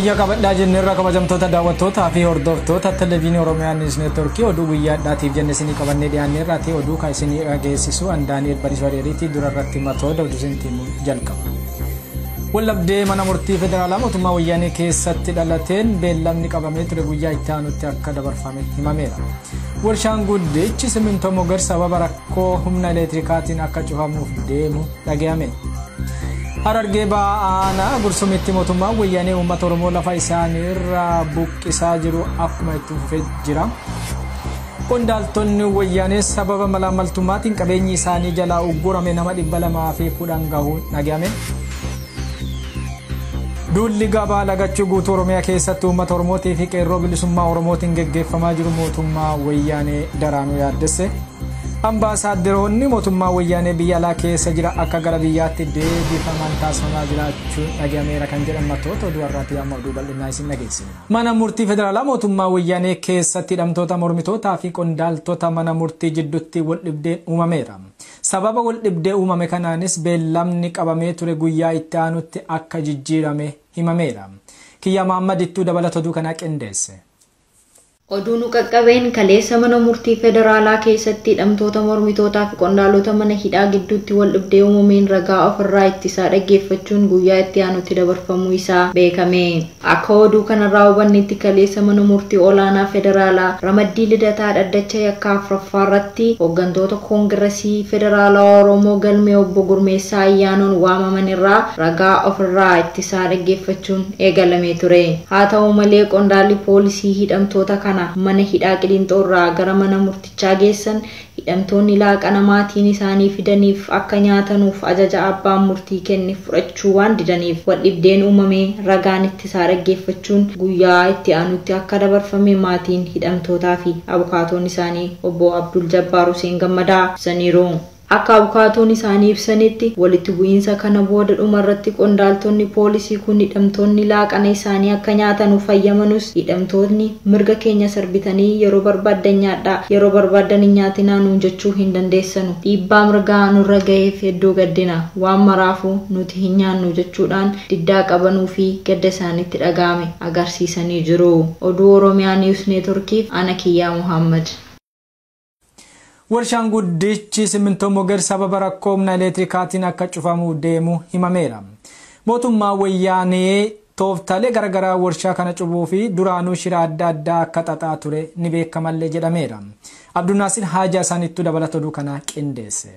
Yooyyaa qabadhaa jenneerra kabajamtoota daawwattootaa fi hordoftoota televiiziyoonii Oromiyaa Niwus Neetwoorkii oduu guyyaadhaatiif jenne isinii qabannee dhiyaanneerraati. Oduu kan isinii dhageessisu Andaani'el Bariisoo Adeeriitii dura irratti matoota oduu isinitti jalqaba. Wallabdee mana murtii federaalaa mootummaa wayyaanee keessatti dhalateen beellamni qabamee ture guyyaa itti aanutti akka dabarfame himameera. Warshaan guddichi simintoo Mogar sababa rakkoo humna eleektirikaatiin akka cufamuuf deemu dhagahame. Harargee ba'aanaa Gursumitti mootummaan wayyaanee uummata Oromoo lafa isaanii irraa buqqisaa jiru akkuma itti fufee jira. Qondaaltonni wayyaanee sababa malaamaltummaatiin qabeenyi isaanii jalaa uggurame nama 210 gahuun dhagahame. Duulli gabaa lagachuu guutuu Oromiyaa keessatti uummata Oromootii fi qeerroo bilisummaa Oromootiin geggeeffamaa jiru mootummaa wayyaanee daraanuu yaaddesse. Ambaasaaddaroonni mootummaa wayyaanee biyya alaa keessa jira akka gara biyyaatti deebifaman taasifamaa jiraachuun dhagahameera kan jedhan matoota oduu har'aati. Amma oduu bal'inaa isin dhageessina. Mana murtii federaalaa mootummaa wayyaanee keessatti hidhamtoota mormitootaa fi qondaaltota mana murtii jidduutti waldhibdeen uumameera. Sababa waldhibdee uumame kanaanis beellamni qabamee ture guyyaa itti aanutti akka jijjiirame himameera. Kiyya Mahammad ittuu dabalata oduu kanaa qindeesse. Oduu nu qaqqabeen kaleessa mana murtii federaalaa keessatti hidhamtoota mormitootaa fi qondaalota mana hidhaa gidduutti wal dhibdee uumameen ragaa ofirraa ittisaa dhaggeeffachuun guyyaa itti aanutti dabarfamuu isaa beekame. Akka oduu kanarraa hubannetti kaleessa mana murtii olaanaa federaalaa ramaddii lidataa dhaddacha yakkaa afuraffaa irratti hooggantoota koongiresii federaalaa Oromoo galmee obbo Gurmeessaa Ayyaanoon waamaman irraa ragaa ofirraa ittisaa dhaggeeffachuun eegalamee ture. Haa ta'u malee qondaalli poolisii hidhamtoota kana mana hidhaa Qilinxoorraa gara mana murtichaa geessan hidhamtoonni laaqana maatiin isaanii fidaniif akka nyaatanuuf ajaja abbaan murtii kenne fudhachuu waan didaniif waldhibdeen uumame ragaan ittisaa dhaggeeffachuun guyyaa itti aanutti akka dabarfame maatiin hidhamtootaa fi abukaatoon isaanii obbo Abdul Jabbaar Hussein Gammadaa ibsaniiru. Akka abukaatoon isaanii ibsanitti walitti bu'iinsa kana booda dhumarratti qondaaltonni poolisii kun hidhamtoonni laaqana isaanii akka nyaatanuuf fayyamanus hidhamtoonni mirga keenya sarbitanii yeroo barbaaddan nyaadhaa yeroo barbaaddan hin nyaatinaa nuun jechuu hin dandeessanu, dhiibbaa mirgaa nurra ga'eef hedduu gaddina, waan maraafuu nuti hin nyaannu jechuudhaan diddaa qabanuu fi gadda isaanitti dhaga'ame agarsiisanii jiru. Oduu Oromiyaa Niwus Neetworkiif ana Kiyyaa Muhammad. Warshaan guddichi simintoo Mogar sababa rakkoo humna eleektirikaatiin akka cufamuuf deemu himameera. Mootummaa wayyaanee tooftaalee garaagaraa warshaa kana cufuu fi duraanuu shira adda addaa akka xaxaa ture ni beekamallee jedhameera. Abdunnaasir Haajaa isaanittuu dabalata oduu kanaa qindeesse.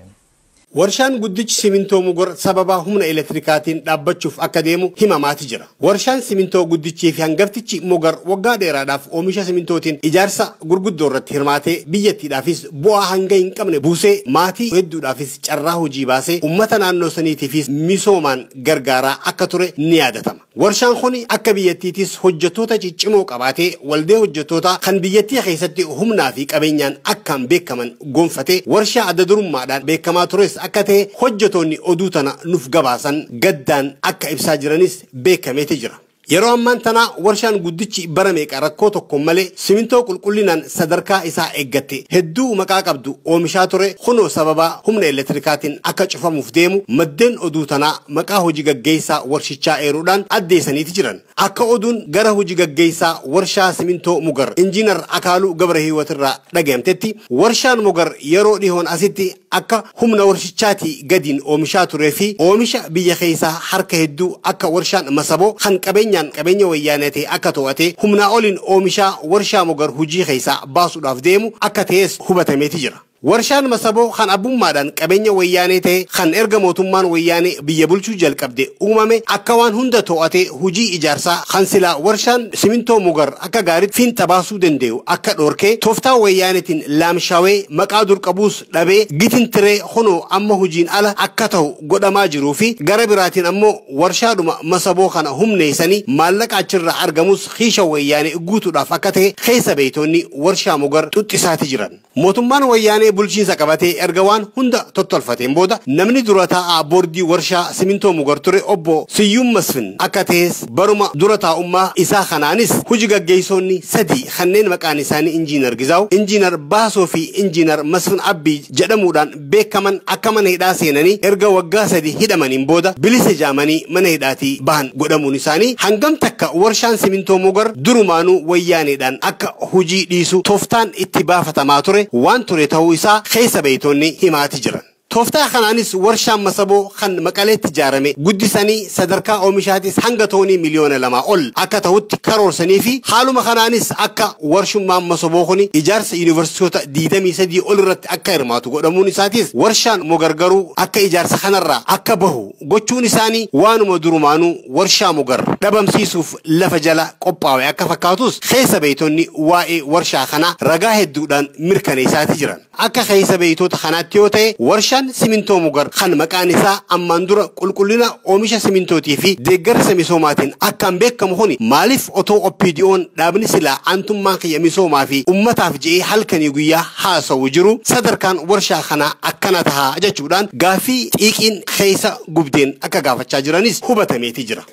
Warshaan guddichi simintoo Mogar sababa humna elektirikaatiin dhaabbachuuf akka deemu himamaati jira. Warshaan simintoo guddichii fi hangaftichi Mogar waggaa dheeraadhaaf oomisha simintootiin ijaarsa gurguddoo irratti hirmaatee biyyattiidhaafis bu'aa hanga hin qabne buusee maatii hedduudhaafis carraa hojii baasee uummata naannoo saniitiifis misoomaan gargaaraa akka ture ni yaadatama. Warshaan kun akka biyyattiitis hojjettoota ciccimoo qabaatee waldee hojjettoota kan biyyattii keessatti humnaa fi qabeenyaan akkaan beekaman gonfatee warshaa adda durummaadhaan beekamaa tures akka ta'e hojjettoonni oduu tana nuuf gabaasan gaddaan akka ibsaa jiranis beekameeti jira. Yeroo ammaan tanaa warshaan guddichi bara meeqa rakkoo tokko malee simintoo qulqullinaan sadarkaa isaa eeggatte hedduu maqaa qabdu oomishaa ture kunoo sababa humna elektirikaatiin akka cufamuuf deemu maddeen oduu tanaa maqaa hojii gaggeessaa warshichaa eeruudhaan addeessaniiti jiran. Akka oduun gara hojii gaggeessaa warshaa simintoo Mogar Injiinar Akaaluu Gabrahiiwat irraa dhagayamtetti warshaan Mogar yeroo dhihoon asitti akka humna warshichaatii gadiin oomishaa turee fi oomisha biyya keessaa harka hedduu akka warshaan Masaboo kan qabeenya wayyaanee ta'e akka to'ate humnaa oliin oomishaa warshaa Mogar hojii keessaa baasuudhaaf deemu akka ta'es hubatameeti jira. Warshaan Masaboo kan abbummaadhaan qabeenya wayyaanee ta'e kan erga mootummaan wayyaanee biyya bulchuu jalqabde uumame akka waan hunda to'ate hojii ijaarsaa kan silaa warshaan simintoo Mogar akka gaariitti fiinxa baasuu danda'u akka dhoorkee tooftaa wayyaaneetiin laamshawee maqaa dur qabuus dhabee gitintiree honoo amma hojiin ala akka ta'u godhamaa jiruu fi gara biraatiin ammoo warshaadhuma Masaboo kana humneessanii maallaqa achirraa argamus kiisha wayyaanee guutuudhaaf akka ta'e keessa beeytonni warshaa Mogar xuxxisaati jiran. Mootummaan wayyaanee bulchiinsa qabatee erga waan hunda tottolfateen booda namni dura taa'aa boordii warshaa simintoo Mugar ture obbo Siyyuum Masfin akka ta'es baruma dura taa'ummaa isaa kanaanis hojii gaggeessonni sadii kanneen maqaan isaanii Injiinar Gizaaw, Injiinar Baasoo fi Injiinar Masfin Abbii jedhamuudhaan beekaman akka mana hidhaa seenanii erga waggaa 3 hidhamaniin booda bilisa jaamanii mana hidhaatii bahan godhamuun isaanii hangam takka warshaan simintoo Mugar durumaanuu wayyaaneedhaan akka hojii dhiisu tooftaan itti baafatamaa ture waan ture ta'uu isaa keessa beeytonni himaati jiran. Tooftaa kanaanis warshaan Masaboo kan Maqaleetti ijaarame guddisanii sadarkaa oomishaatis hanga toonii 2 miliyoona ol akka ta'utti karoorsanii fi haaluma kanaanis akka warshummaan Masaboo kun ijaarsa yuunivarsiitota 23 ol irratti akka hirmaatu godhamuun isaatis warshaan Mugar garuu akka ijaarsa kanarraa akka bahu gochuun isaanii waanuma durumaanuu warshaa Mugar dhabamsiisuuf lafa jala qophaa'e akka fakkaatus keessa beeytonni waa'ee warshaa kanaa ragaa hedduudhaan mirkaneessaati jiran. Akka keessa beeytota kanaatti yoo ta'e warshaan simintoo Mugar kan maqaan isaa ammaan dura qulqullina oomisha simintootii fi deeggarsa misoomaatiin akkaan beekamu kuni maaliif otoo OPDO'n dhaabni silaa aantummaan kiyya misoomaa fi ummataaf je'ee halkanii guyyaa haasa'u jiru sadarkaan warshaa kanaa akkana tahaa jechuudhaan gaaffii xiiqiin keessa gubdeen akka gaafachaa jiranis hubatameeti jira.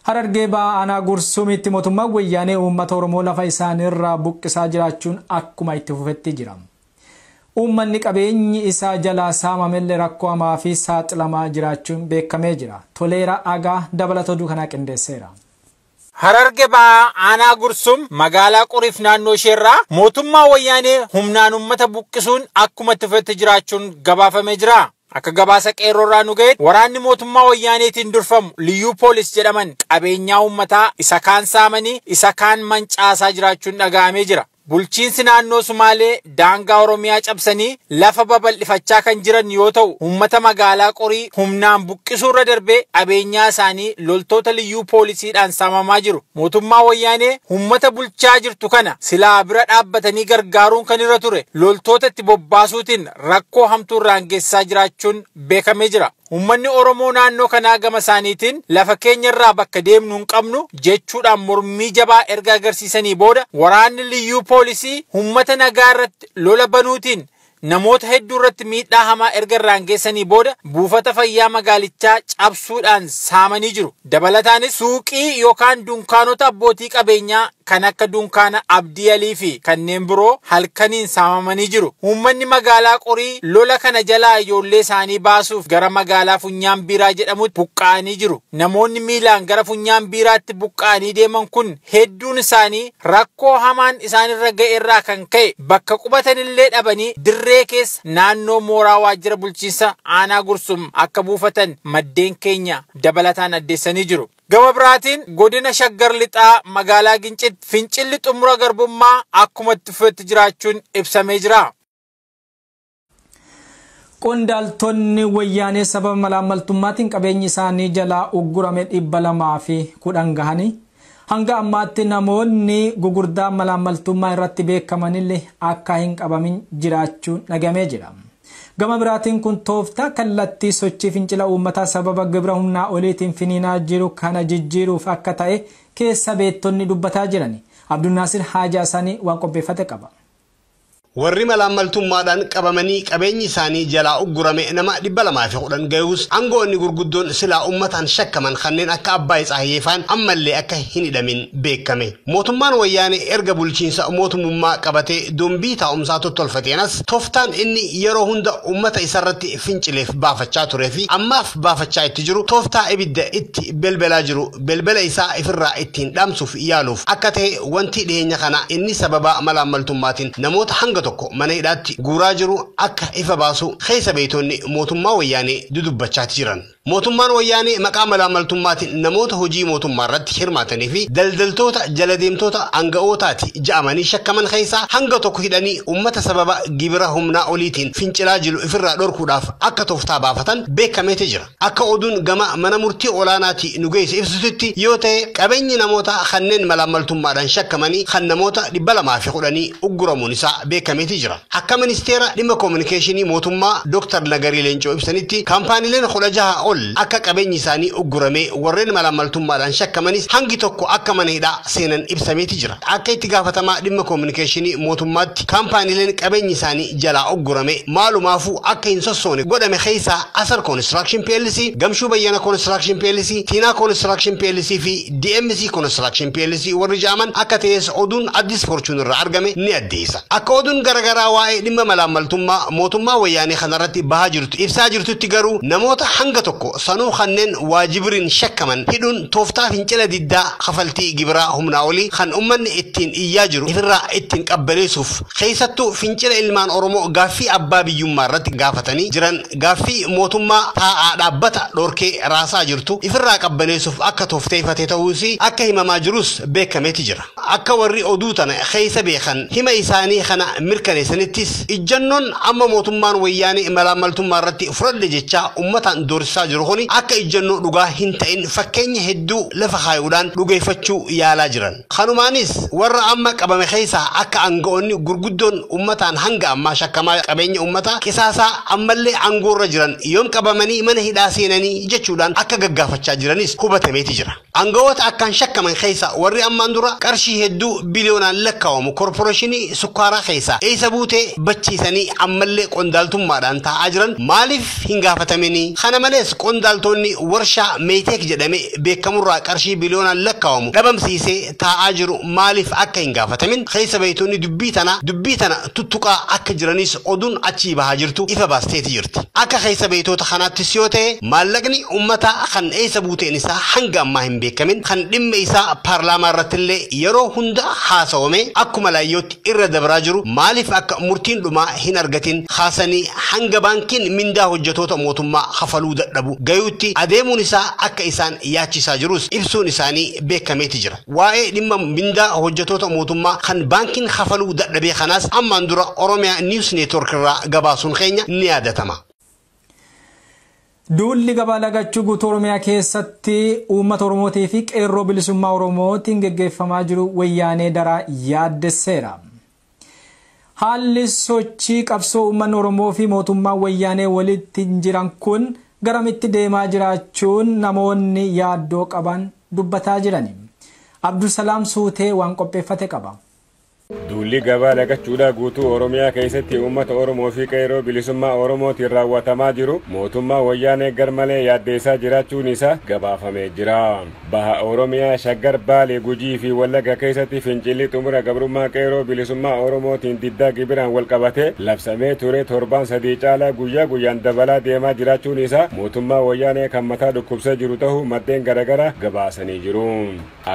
Harargee ba'aa aanaa Gursumitti mootummaan wayyaanee uummata Oromoo lafa isaaniirraa buqqisaa jiraachuun akkuma itti fufetti jira. Uummanni qabeenyi isaa jalaa saamamellee rakkoo hamaa fi saaxilamaa jiraachuun beekamee jira. Toleeraa Agaa dabalata oduu kanaa qindeesseera. Harargee ba'aa aanaa Gursum magaalaa Qoriif naannoo isheerraa mootummaa wayyaanee humnaan uummata buqqisuun akkuma itti fufetti jiraachuun gabaafamee jira. Akka gabaasa qeerroorraa nu ga'e waraanni mootummaa wayyaaneetiin durfamu liyyuu poolis jedhaman qabeenyaa uummataa isa kaan saamanii isa kaan mancaasaa jiraachuun dhaga'amee jira. Bulchiinsi naannoo Sumaalee daangaa Oromiyaa cabsanii lafa babal'ifachaa kan jiran yoo ta'u uummata magaalaa Qorii humnaan buqqisuurra darbee qabeenyaa isaanii loltoota liyyuu poolisiidhaan saamamaa jiru. Mootummaa wayyaanee uummata bulchaa jirtu kana silaa bira dhaabbatanii gargaaruun kan irra ture loltoota itti bobbaasuutiin rakkoo hamtuu irraan geessisaa jiraachuun beekamee jira. Uummanni Oromoo naannoo kanaa gama isaaniitiin lafa keenyarraa bakka deemnu hin qabnu jechuudhaan mormii jabaa erga agarsiisanii booda waraanni liyyuu poolisii uummata nagaa irratti lola banuutiin namoota hedduu irratti miidhaa hamaa erga irraan geessanii booda buufata fayyaa magaalichaa cabsuudhaan saamanii jiru. Dabalataanis suuqii yookaan dunkaanota abbootii qabeenyaa kan akka dunkaana Abdii Alii fi kanneen biroo halkaniin saamamanii jiru. Uummanni magaalaa Qorii lola kana jalaa ijoollee isaanii baasuuf gara magaalaa Funyaan Biiraa jedhamutti buqqa'anii jiru. Namoonni miilaan gara Funyaan Biiraatti buqqa'anii deeman kun hedduun isaanii rakkoo hamaan isaanirra ga'e irraa kan ka'e bakka qubatanillee dhabanii dirree keessa naannoo mooraa waajjira bulchiinsa aanaa Gursum akka buufatan maddeen keenya dabalataan addeessanii jiru. Gama biraatiin godina Shaggar Lixaa magaalaa Gincitti fincilli xumura garbummaa akkuma itti fufetti jiraachuun ibsamee jira. Qondaaltonni wayyaanee sababa malaammaltummaatiin qabeenyi isaanii jalaa uggurame 210 gahanii hanga ammaatti namoonni gugurdaa malaammaltummaa irratti beekamanillee akka hin qabamin jiraachuun dhagamee jira. Gama biraatiin kun tooftaa kallattii sochii fincila uummataa sababa gibira humnaa oliitiin finiinaa jiru kana jijjiiruuf akka ta'e keessa beektonni dubbataa jiran. Abdulnaasir Haajaa isaanii waan qopheeffate qaba. Warri malaammaltummaadhaan qabamanii qabeenyi isaanii jalaa uggurame nama 210 ga'us aangoonni gurguddoon silaa uummataan shakkaman kanneen akka Abbaay Tsahayyeefaan ammallee akka hin hidhamin beekame. Mootummaan wayyaanee erga bulchiinsa mootummaa qabatee dombii taa'umsaa tottolfateenas tooftaan inni yeroo hunda uummata isarratti fincileef baafachaa turee fi ammaaf baafachaa itti jiru tooftaa ibidda itti belbelaa jiru belbela isaa ifirraa ittiin dhaamsuuf yaaluuf akka ta'e wanti dhiyeenya kana inni sababa malaammaltummaatiin namoota hanga tokko mana hidhaatti guuraa jiru akka ifa baasu keessa beeytonni mootummaa wayyaanee dudubbachaa jiran. Mootummaan wayyaanee maqaa malaammaltummaatiin namoota hojii mootummaa irratti hirmaatanii fi daldaltoota jaladeemtoota aanga'ootaati ja'amanii shakkaman keessaa hanga tokko hidhanii uummata sababa gibira humnaa oliitiin fincilaa jiru ifirraa dhorkuudhaaf akka tooftaa baafatan beekameeti jira. Akka oduun gama mana murtii olaanaatti nu geesse ibsutti yoo ta'e qabeenyi namoota kanneen malaammaltummaadhaan shakkamanii kan namoota 210 ugguramuun isaa beekameera. shakkameeti jira. Akka ministeera dhimma koominikeeshinii mootummaa Dr. Nagarii Leencoo ibsanitti kaampaaniileen 16 ol akka qabeenyi isaanii uggurame warreen malaammaltummaadhaan shakkamanis hangi tokko akka mana hidhaa seenan ibsameeti jira. Akka itti gaafatamaa dhimma koominikeeshinii mootummaatti kaampaaniileen qabeenyi isaanii jalaa uggurame maalumaafuu akka hin sossoone godhame keessaa Asar Construction PLC, Gamshuu Bayyana Construction PLC, Tiinaa Construction PLC fi DMC Construction PLC warri jedhaman akka ta'es oduun Addis Fortune irraa argame ni addeessa. Akka oduun garaagaraa waa'ee dhimma malaammaltummaa mootummaa wayyaanee kanarratti bahaa jirtu ibsaa jirtutti garuu namoota hanga tokko sanuu kanneen waajibiriin shakkaman hidhuun tooftaa fincila diddaa kafaltii gibiraa humnaa olii kan uummanni ittiin iyyaa jiru ifirraa ittiin qabbaleessuuf keessattuu fincila ilmaan Oromoo gaaffii abbaa biyyummaa irratti gaafatanii jiran gaaffii mootummaa taa'aa dhaabbata dhorkee raasaa jirtu ifirraa qabbaleessuuf akka toofteeffate ta'uus akka himamaa jirus beekameeti jira. Akka warri oduu tana keessa beekan hima isaanii kana mirkaneessanittis ijjannoon amma mootummaan wayyaanee malaammaltummaa irratti fudhadhe jechaa uummataan doorsisaa jiru kuni akka ijjannoo dhugaa hin ta'in fakkeenya hedduu lafa kaayuudhaan dhugeeffachuu yaalaa jiran. Kanumaanis warra amma qabame keessaa akka aanga'oonni gurguddoon uummataan hanga ammaa shakkamaa qabeenya uummataa qisaasaa ammallee aangoorra jiran yoom qabamanii mana hidhaa seenanii jechuudhaan akka gaggaafachaa jiranis hubatameeti jira. Aanga'oota akkaan shakkaman keessaa warri ammaan dura qarshii hedduu biliyoonaan lakkaa'amu koorporeeshinii sukkaaraa keessaa eessa buutee bachiisanii ammallee qondaaltummaadhaan taa'aa jiran maaliif hin gaafatamini? Kana malees qondaaltonni warshaa Meeteek jedhame beekamurraa qarshii biliyoonaan lakkaa'amu dhabamsiisee taa'aa jiru maaliif akka hin gaafatamin? Keessa beeytonni dubbii tana tuttuqaa akka jiranis oduun achii bahaa jirtu ifa baasteeti jirti. Akka keessa beeytoota kanaattis yoo ta'e maallaqni uummataa kan eessa buuteen isaa hanga ammaa hin beekamin kan dhimma isaa paarlaamaa irrattillee yeroo hunda haasawame akkuma laayyootti irra dabraa jiru maaliif akka murtiin dhumaa hin argatin haasanii hanga baankiin mindaa hojjetoota mootummaa hafaluu dadhabu gayuutti adeemuun isaa akka isaan yaachisaa jirus ibsuun isaanii beekameeti jira. Waa'ee dhimma mindaa hojjetoota mootummaa kan baankiin hafaluu dadhabee kanaas ammaan dura Oromiyaa News Network irraa gabaasuun keenya ni yaadatama. Duulli gabaa lagachuu guutuu Oromiyaa keessatti uummata Oromootii fi qeerroo bilisummaa Oromootiin geggeeffamaa jiru wayyaanee daraa yaaddesseera. Haalli sochii qabsoo uummanni Oromoo fi mootummaa wayyaanee walitti jiran kun garamitti deemaa jiraachuun namoonni yaaddoo qaban dubbataa jiran. Abdulsalaam Suutee waan qopheeffate qaba. Duulli gabaa lagachuudhaa guutuu Oromiyaa keessatti uummata Oromoo fi qeerroo bilisummaa Oromootiin raawwatamaa jiru mootummaa wayyaanee garmalee yaaddeessaa jiraachuun isaa gabaafamee jira. Baha Oromiyaa Shaggar, Baalee, Gujii fi Wallagga keessatti fincilli xumura gabrummaa qeerroo bilisummaa Oromootiin diddaa gibiraan wal qabatee labsamee ture torbaan sadii caalaa guyyaa guyyaan dabalaa deemaa jiraachuun isaa mootummaa wayyaanee kan mataa dhukkubsee jiru ta'uu maddeen garaagaraa gabaasanii jiru.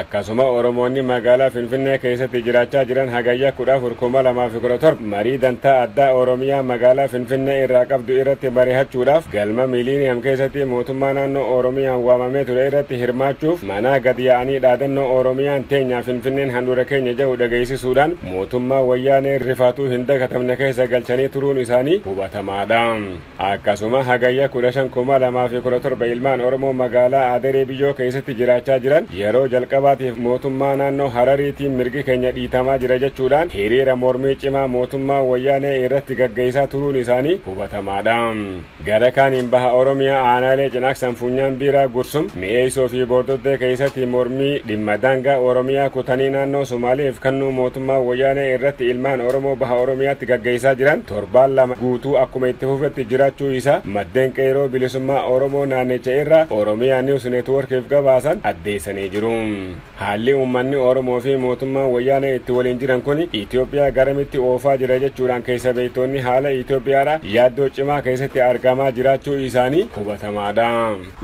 Akkasuma Oromoonni magaalaa Finfinnee keessatti jiraachaa jiran hagayya 14/2017 marii dantaa addaa Oromiyaa magaalaa Finfinnee irraa qabdu irratti mari'achuudhaaf galma miiliiniyam keessatti mootummaa naannoo Oromiyaan waamamee ture irratti hirmaachuuf mana gadi yaa'anii dhaadannoo Oromiyaan teenya Finfinneen handhuura keenya jedhu dhageessisuudhaan mootummaa wayyaanee rifaatuu hin dagatamne keessa galchanii turuun isaanii hubatamaadha. Akkasuma hagayya 15/2017 ilmaan Oromoo magaalaa Adaree Biyyoo keessatti jiraachaa jiran yeroo jalqabaatiif mootummaa naannoo Harariitiin mirgi keenya dhiitamaa jira jechuudhaan hiriira mormii cimaa mootummaa wayyaanee irratti gaggeessaa turuun isaanii hubatamaadha. Gara kaaniin baha Oromiyaa aanaalee Cinaaqsan, Funyaan Biiraa, Gursum, Mi'eessoo fi Bordoddee keessatti mormii dhimma daangaa Oromiyaa kutanii naannoo Somaaliif kennuu mootummaa wayyaanee irratti ilmaan Oromoo baha Oromiyaatti gaggeessaa jiran torbaan lama guutuu akkuma itti fufetti jiraachuu isaa maddeen qeerroo bilisummaa Oromoo naannicha irraa Oromiyaa News Networkiif gabaasan addeessanii jiru. Haalli uummanni Oromoo fi mootummaa wayyaanee itti waliin jiran kun Itoophiyaa garamitti oofaa jira jechuudhaan keessa beektonni haala Itoophiyaadha yaaddoo cimaa keessatti argamaa jiraachuu isaanii hubatamaadha.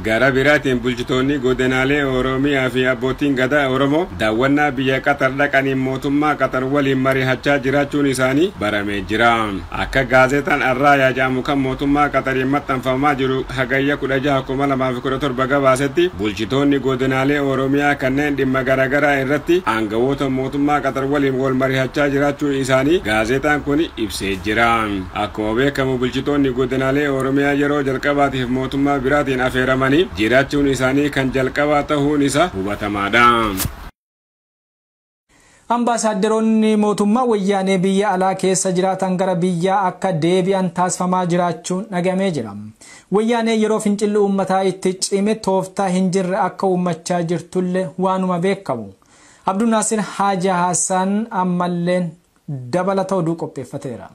Gara biraatiin bulchitoonni godinaalee Oromiyaa fi abbootiin gadaa Oromoo daawwannaa biyya Qatar dhaqaniin mootummaa Qatar waliin mari'achaa jiraachuun isaanii baramee jira. Akka gaazexaan Arraayaa jedhamu kan mootummaa Qatariin maxxanfamaa jiru hagayya 16/2017 gabaasetti bulchitoonni godinaalee Oromiyaa kanneen dhimma garaagaraa irratti aangawoota mootummaa Qatar waliin wal mari'achaa jiraachuu isaanii gaazexaan kun ibsee jira. Akkuma beekamu bulchitoonni godinaalee Oromiyaa yeroo jalqabaatiif mootummaa biraatiin affeeramanii jiraachuun isaanii kan jalqabaa ta'uun isaa hubatamaadha. Ambaasaaddaroonni mootummaa wayyaanee biyya alaa keessa jiraatan gara biyyaa akka deebi'an taasifamaa jiraachuun dhagamee jira. Wayyaanee yeroo fincilli uummataa itti cime tooftaa hin jirre akka uummachaa jirtullee waanuma beekamu. Abdulnaasir Haaji Hassaan ammalleen dabalata oduu qopheeffateera.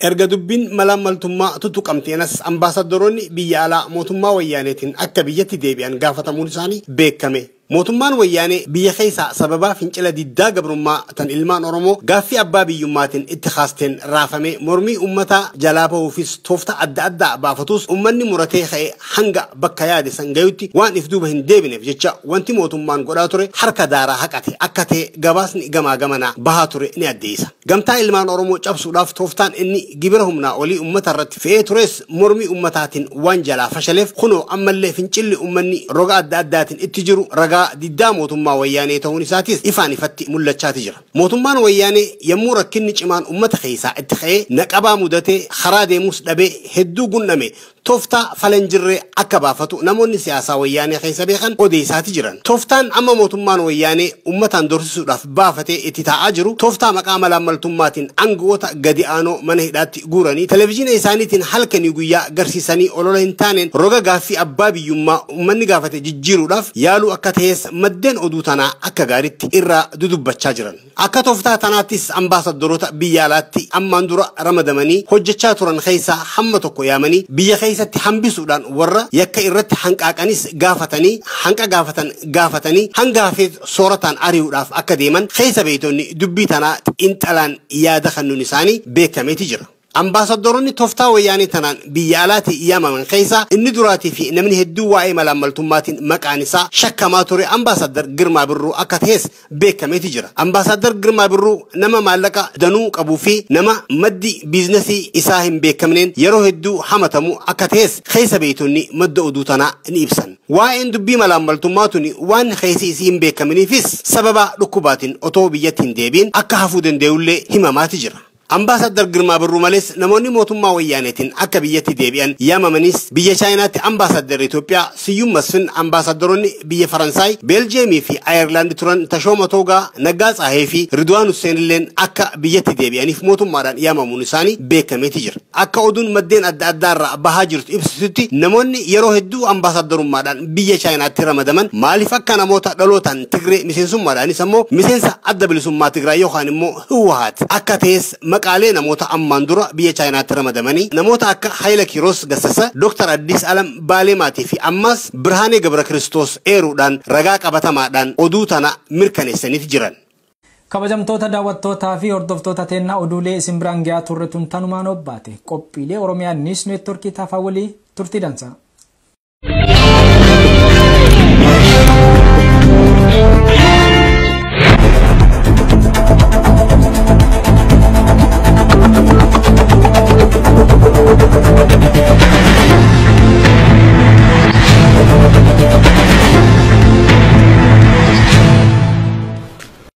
Erga dubbiin malaammaltummaa tuttuqamteenas ambaasaaddaroonni biyya alaa mootummaa wayyaaneetiin akka biyyatti deebi'an gaafatamuun isaanii beekame. Mootummaan wayyaanee biyya keessaa sababaa fincila diddaa gabrummaa tan ilmaan Oromoo gaaffii abbaa biyyummaatiin itti kaasteen raafame mormii uummataa jalaa bahuufis toofta adda addaa baafatus uummanni muratee ka'e hanga bakka yaade san gayutti waan if duuba hin deebineef jecha wanti mootummaan godhaa ture harka daaraa haqate akka ta'e gabaasni gamaa gamanaa bahaa ture ni addeessa. Gamtaa ilmaan Oromoo cabsuudhaaf tooftaan inni gibira humnaa olii uummata irratti fe'ee tures mormii uummataatiin waan jalaa fashaleef kunoo ammallee fincilli uummanni roga adda addaatiin itti jiru ragaa diddaa mootummaa wayyaanee ta'uun isaatis ifaan ifatti mul'achaati jira. Mootummaan wayyaanee yommuu rakkinni cimaan uummata keessaa itti ka'ee naqabaa mudatee karaa deemus dhabee hedduu gunname tooftaa falanjirree akka baafatu namoonni siyaasaa wayyaanee keessa beekan odeessaati jiran. Tooftaan amma mootummaan wayyaanee uummataan dorsisuudhaaf baafatee itti taa'aa jiru tooftaa maqaa malaammaltummaatiin aangawoota gadi aanoo mana hidhaatti guuranii televizyiina isaaniitiin halkanii guyyaa garsiisanii olola hin taaneen roga gaaffii abbaa biyyummaa uummanni gaafate jijjiiruudhaaf yaaluu akka ta'es maddeen oduu tanaa akka gaariitti irraa dudubbachaa jiran. Akka tooftaa tanaattis ambaasaddoroota biyya alaatti ammaan dura ramadamanii hojjechaa turan keessaa hamma tokko yaamanii biyya keessatti hambisuudhaan warra yakka irratti hanqaaqanis gaafatanii hanqa gaafatan gaafatanii hanga hafeet soorataan ari'uudhaaf akka deeman keessa beeytonni dubbii tanaa xiinxalaan yaada kennuun isaanii beekameeti jira. Ambaasaddoroonni tooftaa wayyaanee tanaan biyya alaatti yaamaman keessaa inni duraatii fi namni hedduu waa'ee malaammaltummaatiin maqaan isaa shakkamaa ture ambaasaddar Girmaa Birruu akka ta'es beekameeti jira. Ambaasaddar Girmaa Birruu nama maallaqa danuu qabuu fi nama maddi biizinasii isaa hin beekamneen yeroo hedduu hamatamu akka ta'es keessa beeytonni madda oduu tanaa ni ibsan. Waa'een dubbii malaammaltummaa tuni waan keessi isii hin beekaminiifis sababa dhukkubaatiin otoo biyyatti hin deebiin akka hafuu danda'ullee himamaati jira. Ambaasaddar Girmaa Birruu malees namoonni mootummaa wayyaaneetiin akka biyyatti deebi'an yaamamanis biyya Chaayinaatti ambaasaddar Itoophiyaa Siyyum Masfin, ambaasaddaroonni biyya Faransaay, Beeljeemii fi Ayerlaand turan Tashooma Toogaa, Naggaa Tsaahee fi Ridwaan Hussein illeen akka biyyatti deebi'aniif mootummaadhaan yaamamuun isaanii beekameeti jira. Akka oduun maddeen adda addaarraa bahaa jirtu ibsitutti namoonni yeroo hedduu ambaasaddarummaadhaan biyya Chaayinaatti ramadaman maaliif akka namoota dhalootaan Tigree miseensummaadhaanis ammoo miseensa adda bilisummaa Tigraay yookaan immoo Hiwaat akka ta'es maqaalee namoota ammaan dura biyya Chaayinaatti ramadamanii namoota akka Hayila Kiroos Gassasa, Dr. Addis Alam Baalemaatii fi ammas Birhaanee Gabra Kiristoos eeruudhaan ragaa qabatamaadhaan oduu tana mirkaneessaniiti jiran. Kabajamtoota daawwattootaa fi hordoftoota teennaa oduulee isin biraan gahaa turre tun tanumaan obbaate qophiilee Oromiyaa Niis Neetworkii taafaa walii turtii dansa.